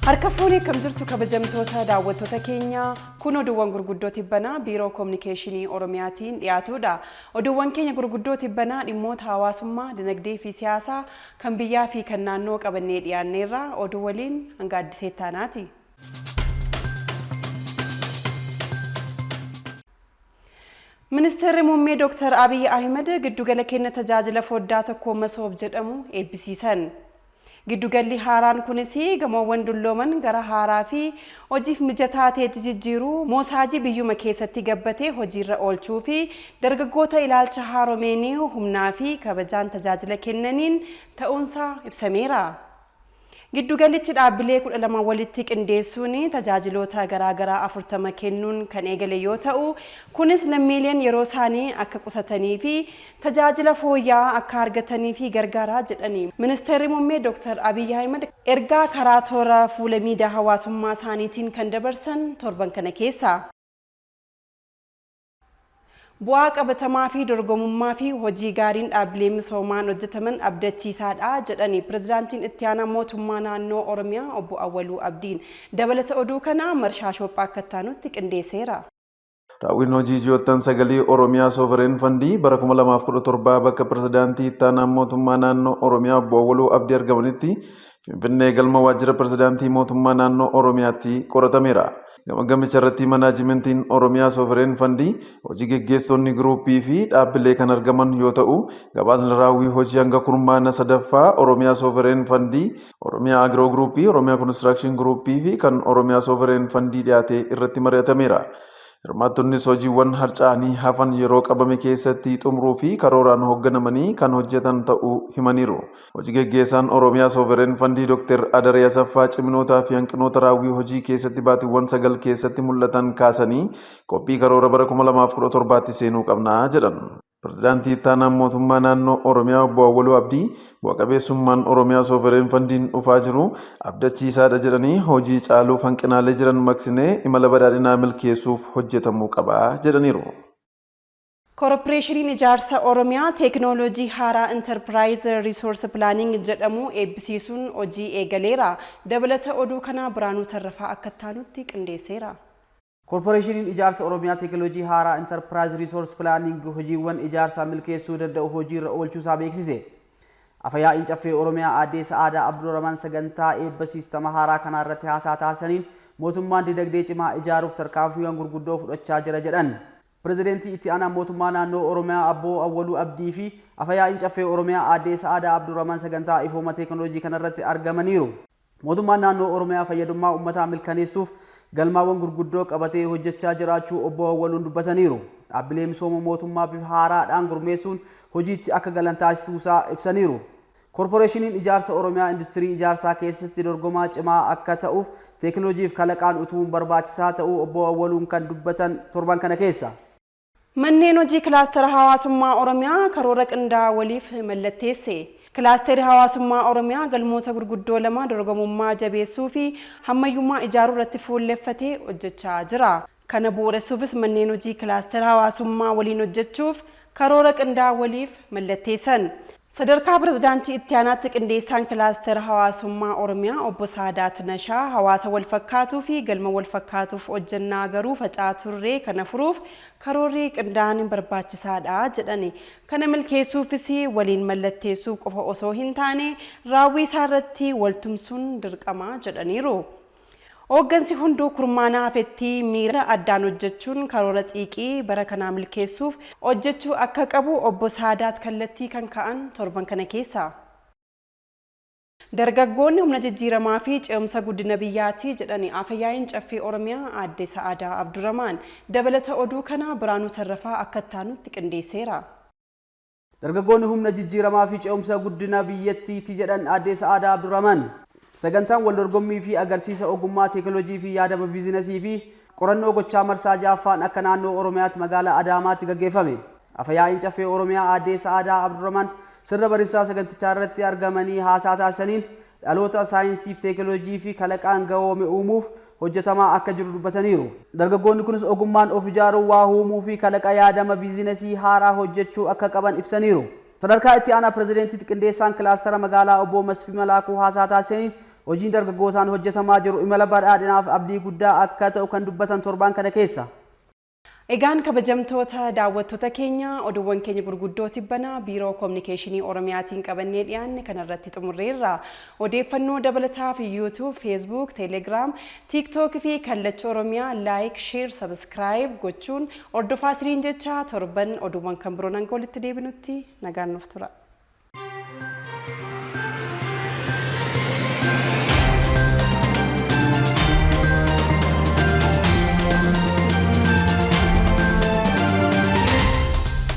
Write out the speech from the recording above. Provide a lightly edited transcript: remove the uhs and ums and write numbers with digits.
Harka fuunee akkam jirtu kabajamtoota daawwattoota keenya? Kun oduuwwan gurguddoo tibbanaa Biiroo Kominikeeshinii Oromiyaatiin dhiyaatudha. Oduuwwan keenya gurguddoo tibbanaa dhimmoota hawaasummaa, dinagdee fi siyaasaa kan biyyaa fi kan naannoo qabannee dhiyaanneerra. Oduu waliin hanga Addisee Taanaati. Ministeerri Muummee Dooktar Abiy Ahimad giddugala kenna tajaajila foddaa tokkoo Masoob jedhamu eebbisiisan. Giddugalli haaraan kunis gamoowwan dullooman gara haaraa fi hojiif mijataa ta'etti jijjiiruu, moosaajii biyyuma keessatti gabbate hojiirra oolchuu fi dargaggoota ilaalcha haaromeen humnaa fi kabajaan tajaajila kennaniin ta'uunsaa ibsameera. Giddugalichi dhaabbilee 12 walitti qindeessuun tajaajiloota garaagaraa 40 kennuun kan eegale yoo ta'u, kunis lammiileen yeroo isaanii akka qusatanii fi tajaajila fooyya'aa akka argataniif gargaara jedhani Ministeerri Muummee Dooktar Abiy Ahimad ergaa karaa toora fuula miidiyaa hawaasummaa isaaniitiin kan dabarsan torban kana keessa. Bu'aa qabatamaa fi dorgomummaa fi hojii gaariin dhaabbilee misoomaan hojjetaman abdachiisaadha jedhani Pirezidaantiin Itti Aanaa Mootummaa Naannoo Oromiyaa Obbo Awwaluu Abdiin. Dabalata oduu kanaa Marshaa Shoophaa akka itti aanutti qindeesseera. Raawwiin hojii ji'oottan sagalii Oromiyaa Sovereign Fandii bara 2017 bakka Pirezidaantii Itti Aanaa Mootummaa Naannoo Oromiyaa Obbo Awwaluu Abdii argamanitti Finfinnee galma waajjira Pirezidaantii Mootummaa Naannoo Oromiyaatti qoratameera. Gamaggamicha irratti manaajimentiin Oromiyaa Sovereign Fandii, hojii geggeessitoonni giruuppii fi dhaabbilee kan argaman yoo ta'u, gabaasni raawwii hojii hanga kurmaana sadaffaa Oromiyaa Sovereign Fandii, Oromiyaa Agiroo Giruuppii, Oromiyaa Konistiraakshinn Giruuppii fi kan Oromiyaa Sovereign Fandii dhiyaate irratti mari'atameera. Hirmaattonnis hojiiwwan harca'anii hafan yeroo qabame keessatti xumuruu fi karooraan hoogganamanii kan hojjetan ta'uu himaniiru. Hojii geggeessaan Oromiyaa Sovereign Fandii Dr. Adaree Asaffaa ciminootaa fi hanqinoota raawwii hojii keessatti baatiiwwan 9 keessatti mul'atan kaasanii qophii karoora bara 2017tti seenuu qabna jedhan. Pirezidaantii Ittaanaan Mootummaa Naannoo Oromiyaa Obbo Awwaluu Abdii bu'a qabeessummaan Oromiyaa Sovereign Fandiin dhufaa jiru abdachiisaadha jedhanii hojii caaluuf hanqinaalee jiran maqsinee imala badhaadhinaa milkeessuuf hojjetamuu qaba jedhaniiru. Koorporeeshiniin Ijaarsa Oromiyaa teeknooloojii haaraa Intarpiraayiz Riisoorsi Pilaaniing jedhamu eebbisiisuun hojii eegaleera. Dabalata oduu kanaa Biraanuu Tarrafaa akka itti aanutti qindeesseera. Koorporeeshiniin Ijaarsa Oromiyaa teeknooloojii haaraa Intarpiraayiz Riisoorsi Pilaaniing hojiiwwan ijaarsaa milkeessuu danda'u hojiirra oolchuusaa beeksise. Afa-yaa'iin Caffee Oromiyaa Aaddee Sa'aadaa Abdurramaan sagantaa eebba siistama haaraa kanaarratti haasaa taasisaniin mootummaan dinagdee cimaa ijaaruuf tarkaanfiiwwan gurguddoo fudhachaa jira jedhan. Pirezidaantii Itti Aanaan Mootummaa Naannoo Oromiyaa Abboo Awwaluu Abdii fi Afa-yaa'iin Caffee Oromiyaa Aaddee Sa'aadaa Abdurramaan sagantaa ifooma teeknooloojii kanarratti argamaniiru. Mootummaan Naannoo Oromiyaa fayyadummaa uummataa milkaneessuuf galmaawwan gurguddoo qabatee hojjechaa jiraachuu Obbo Awwaluun dubbataniiru. Dhaabbilee misooma mootummaa bifa haaraadhaan gurmeessuun hojiitti akka galan taasisuusaa ibsaniiru. Koorporeeshiniin Ijaarsa Oromiyaa industirii ijaarsaa keessatti dorgomaa cimaa akka ta'uuf teeknooloojiif kalaqaan utubuun barbaachisaa ta'uu Obbo Awwaluun kan dubbatan torban kana keessa. Manneen hojii kilaastara hawaasummaa Oromiyaa karoora qindaa'aa waliif mallatteesse. Kilaasterri hawaasummaa Oromiyaa galmoota gurguddoo lama dorgomummaa jabeessuu fi hammayyummaa ijaaruu irratti fuulleffatee hojjechaa jira. Kana bu'uuressuufis manneen hojii kilaastera hawaasummaa waliin hojjechuuf karoora qindaa'aa waliif mallatteessan. Sadarkaa Pirezidaantii Itti Aanaatti Qindeessaan Kilaastera Hawaasummaa Oromiyaa Obbo Saadaat Nashaa hawaasa walfakkaatuu fi galma walfakkaatuuf hojjennaa garuu faca'aa turre kana furuuf karoorri qindaa'aan barbaachisaadha jedhani. Kana milkeessuufis waliin mallatteessuu qofa osoo hin taane raawwii isaarratti waltumsuun dirqama jedhaniiru. Hooggansi hunduu kurmaana hafetti miira addaan hojjechuun karoora xiiqii bara kanaa milkeessuuf hojjechuu akka qabu Obbo Saadaat kallattii kan kaa'an torban kana keessa. Dargaggoonni humna jijjiiramaa fi ce'umsa guddina biyyaati jedhani Afa-yaa'iin Caffee Oromiyaa Aadde Sa'aadaa Abdurramaan. Dabalata oduu kanaa Biraanuu Tarrafaa akka itti aanutti qindeesseera. Dargaggoonni humna jijjiiramaa fi ce'umsa guddina biyyattiiti jedhan Aaddee Sa'aadaa Abdurrahmaan. Sagantaan waldorgommii fi agarsiisa ogummaa teeknooloojii fi yaadama biizinasii fi qorannoo gochaa marsaa 6ffaan akka naannoo Oromiyaatti magaalaa Adaamaatti gaggeeffame. Afa-yaa'iin Caffee Oromiyaa Aaddee Sa'aadaa Abdurrahmaan sirna barinsaa sagantichaa irratti argamanii haasaa taasisaniin dhaloota saayinsiif teeknooloojii fi kalaqaan gahoome uumuuf hojjetamaa akka jiru dubbataniiru. Dargaggoonni kunis ogummaan of ijaaruu, waa uumuu fi kalaqa yaadama biizinasii haaraa hojjechuu akka qaban ibsaniiru. Sadarkaa Itti Aanaa Pirezidaantiitti Qindeessaan Kilaastara Magaalaa Obbo Masfii Malaakuu haasaa taasisaniin Hojiin dargaggootaan hojjetamaa jiru imala badhaadhinaaf abdii guddaa akka ta'u kan dubbatan torbaan kana keessa. Egaan kabajamtoota daawwattoota keenya, oduuwwan keenya gurguddoo tibbanaa Biiroo Koominikeeshinii Oromiyaatiin qabannee dhiyaanne kanarratti xumurreerra. Odeeffannoo dabalataaf YouTube, Facebook, Telegram, TikTok fi Kallacha Oromiyaa like, share, subscribe gochuun hordofaa isiniin jecha, torban oduuwwan kan biroon hanga walitti deebinutti nagaan nuuf tura.